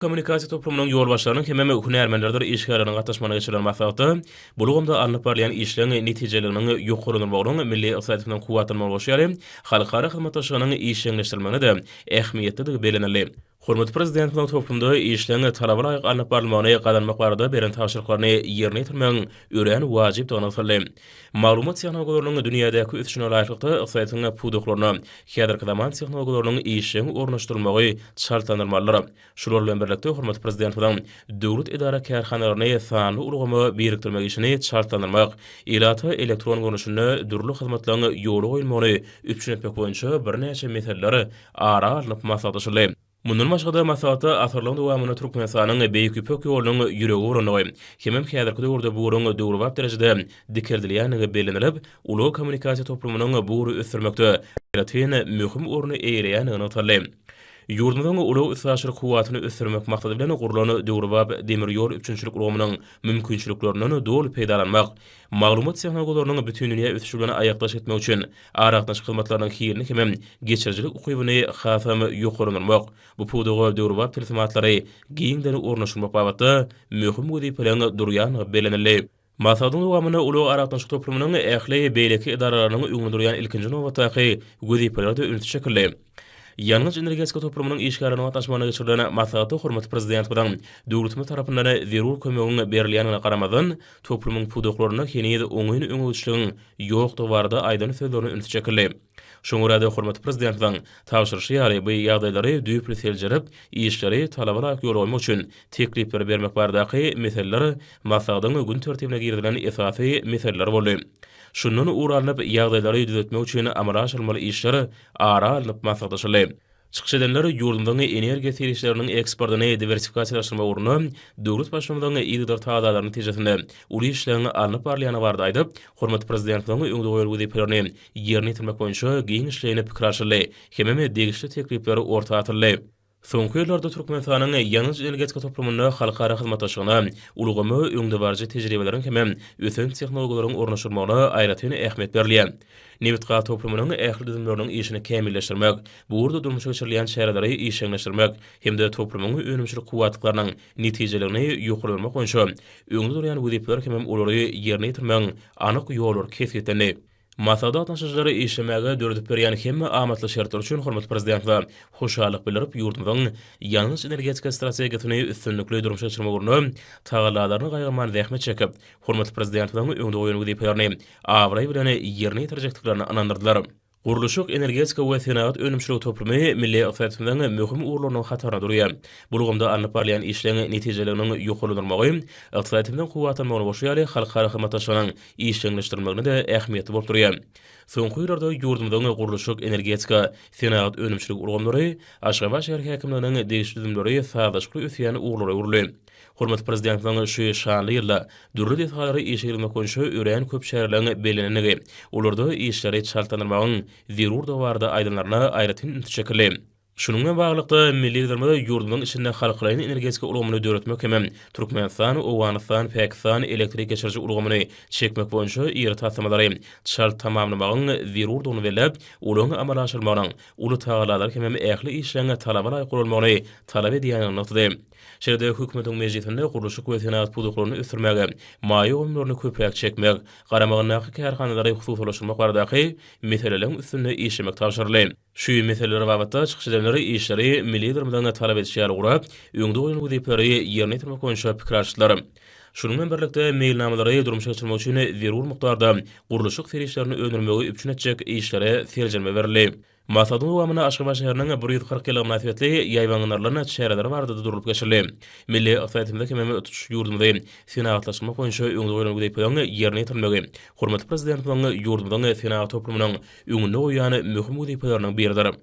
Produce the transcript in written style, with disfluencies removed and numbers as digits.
Kommunikasiýa toplumynyň ýolbaşçylarynyň hemem hünärmenlerdir işgärleriniň gatnaşmagynda geçirilen maslahatda bu ulgamda alnyp barylýan işleň netijeliginiň ýokarlandyrylmagynyň milli ykdysadyýetimiziň kuwwatlanmagyna bolşy ýaly, halkara hyzmatdaşlygynyň işjeňleşdirilmegine-de ähmiýetlidigi bellenildi. Hormatly Prezidentimiziň toplumda işleň talaba laýyk alnyp barylmagyny gazanmak barada beren tabşyryklaryny ýerine ýetirmegiň örän wajypdygy nygtaldy. Maglumat tehnologiýalarynyň dünýädäki ösüşine laýyklykda ykdysadyýetiň pudaklaryna häzirki zaman tehnologiýalarynyň işjeň ornaşdyrylmagy çaltlandyrylmalydyr. Şular bilen birlikde, hormatly Prezidentimiziň döwlet edara-kärhanalaryny sanly ulgama birikdirmek işini çaltlandyrmak, ilata elektron görnüşinde dürli hyzmatlaryň ýola goýulmagyny üpjün etmek boýunça birnäçe meseleler ara alnyp maslahatlaşyldy. Mundan başga-da, maslahatda asyrlaryň dowamynda Türkmenistanyň Beýik Ýüpek ýolunyň ýüregi bolandygy hemem häzirki döwürde bu ugruň döwrebap derejede dikeldilýändigi bellenilip, ulag-kommunikasiýa toplumynyň bu ugry ösdürmekde aýratyn möhüm orny eýeleýändigi nygtaldy. Ýurdumyzyň ulag-üstaşyr kuwwatyny ösdürmek maksady bilen gurlan döwrebap demir ýol üpjünçilik ulgamynyň mümkinçiliklerinden doly peýdalanmak, maglumat tehnologiýalarynyň bütindünýä ösüşi bilen aýakdaş gitmek üçin aragatnaşyk hyzmatlarynyň hilini hemem geçirijilik ukybyny hasam ýokarlandyrmak, bu pudaga döwrebap tilsimatlary giňden ornaşdyrmak babatda möhüm wezipeleriň durýandygy bellenildi. Maslahatyň dowamynda ulag-aragatnaşyk toplumynyň ähli beýleki edaralarynyň öňünde durýan ilkinji nobatdaky wezipelere-de üns çekildi. Ýangyç-energetika toplumynyň işgärleriniň gatnaşmagynda geçirilen maslahatda hormatly Prezidentimiziň döwletimiz tarapyndan zerur kömegiň berilýändigine garamazdan, toplumyň pudaklarynda heniz oňyn öňegidişligiň ýokdugy barada aýdan sözlerine üns çekildi. Şoňa görä-de, hormatly Prezidentimiziň tabşyryşy ýaly, bu ýagdaýlary düýpli seljerip, işleri talaba laýyk ýola goýmak üçin teklipleri bermek baradaky meseleler maslahatyň gün tertibine girizilen esasy meseleler boldy. Şundan ugur alnyp, ýagdaýlary düzetmek üçin amala aşyrylmaly işler ara alnyp maslahatlaşyldy. Çykyş edenler ýurdumyzyň energiýa serişdeleriniň eksportyny diwersifikasiýalaşdyrmak ugrunda döwlet Baştutanymyzyň yzygiderli tagallalary netijesinde uly işleriň alnyp barylýandygy barada aýdyp, hormatly Prezidentimiziň öňde goýan wezipelerini ýerine ýetirmek boýunça giňişleýin pikir alşyldy hemem degişli teklipler orta atyldy. Soňky ýyllarda Türkmenistanyň ýangyç-energetika toplumynda halkara hyzmatdaşlygyna, ulgama öňdebaryjy tejribeleriň hemem ösen tehnologiýalaryň ornaşdyrylmagyna aýratyn ähmiýet berilýär. Nebitgaz toplumynyň ähli düzümleriniň işini kämilleşdirmek, bu ugurda durmuşa geçirilýän çäreleri işjeňleşdirmek hem-de toplumyň önümçilik kuwwatlyklarynyň netijeligini ýokarlandyrmak boýunça öňde durýan wezipeler hemem olary ýerine ýetirmegiň anyk ýollary kesgitlendi. Maslahata gatnaşyjylar işlemäge döredip berýän hemme amatly şertler üçin hormatly Prezidentimize hoşallyk bildirip, ýurdumyzyň ýangyç-energetika strategiýasyny üstünlikli durmuşa geçirmek ugrunda tagallalaryny gaýgyrman zähmet çekip, hormatly Prezidentimiziň öňde goýan wezipelerini abraý bilen ýerine ýetirjekdiklerine ynandyrdylar. Gurluşyk, energetika we senagat önümçiligi toplumy milli ykdysadyýetimiziň möhüm ugurlarynyň hatarynda durýar. Bu ulgamda alnyp barylýan işleň netijeliginiň ýokarlandyrylmagy ykdysadyýetimiziň kuwwatlanmagyna bolşy ýaly, halkara hyzmatdaşlygynyň işjeňleşdirilmeginde-de ähmiýetli bolup durýar. Soňky ýyllarda ýurdumyzyň gurluşyk, energetika, senagat önümçilik ulgamlary, Aşgabat şäher häkimliginiň degişli düzümleri sazlaşykly ösýän ugurlara öwrüldi. Hormatly Prezidentimiziň şu şanly ýylda dürli desgalary işe girizmek boýunça örän köp çäreleriň bellenendigi, olarda işleri çaltlandyrmagyň zerurdygy barada aýdanlaryna aýratyn üns çekildi. Şunuň bilen baglylykda, milli Liderimiz ýurdumyzyň içinde halkalaýyn energetika ulgamyny döretmek hem Türkmenistan, Owganystan, Pakistan elektrik geçiriji ulgamyny çekmek boýunça iri taslamalary çalt tamamlamagyň zerurdygyny belläp, olaryň amala aşyrylmagynyň uly tagallalar hemem ähli işleň talaba laýyk guralmagyny talap edýändigini nygtady. Şeýle-de Hökümetiň mejlisinde gurluşyk we senagat pudaklaryny ösdürmäge maýa goýumlaryny köpräk çekmek, garamagyndaky kärhanalary hususylaşdyrmak baradaky meseleleriň üstünde işlemek tabşyryldy. Şu meseleler babatda çykyş edenler işleri milli Liderimiziň talap edişi ýaly gurap, öňde goýlan wezipeleri ýerine ýetirmek boýunça pikir alyşdylar. Şunuň bilen birlikde, meýilnamalary durmuşa geçirmek üçin zerur mukdarda gurluşyk serişdelerini öndürmegi üpjün etjek işlere seljerme berildi. Maslahatyň dowamynda Aşgabat şäheriniň 140 ýyllygy mynasybetli ýaýbaňlandyrylan çäreler barada-da durlup geçildi. Milli ykdysadyýetimizi hemem tutuş ýurdumyzy senagatlaşdyrmak boýunça öňde goýlan wezipeleriň ýerine ýetirilmegi hormatly Prezidentimiziň ýurdumyzyň senagat toplumynyň öňünde goýýan möhüm wezipeleriniň biridir.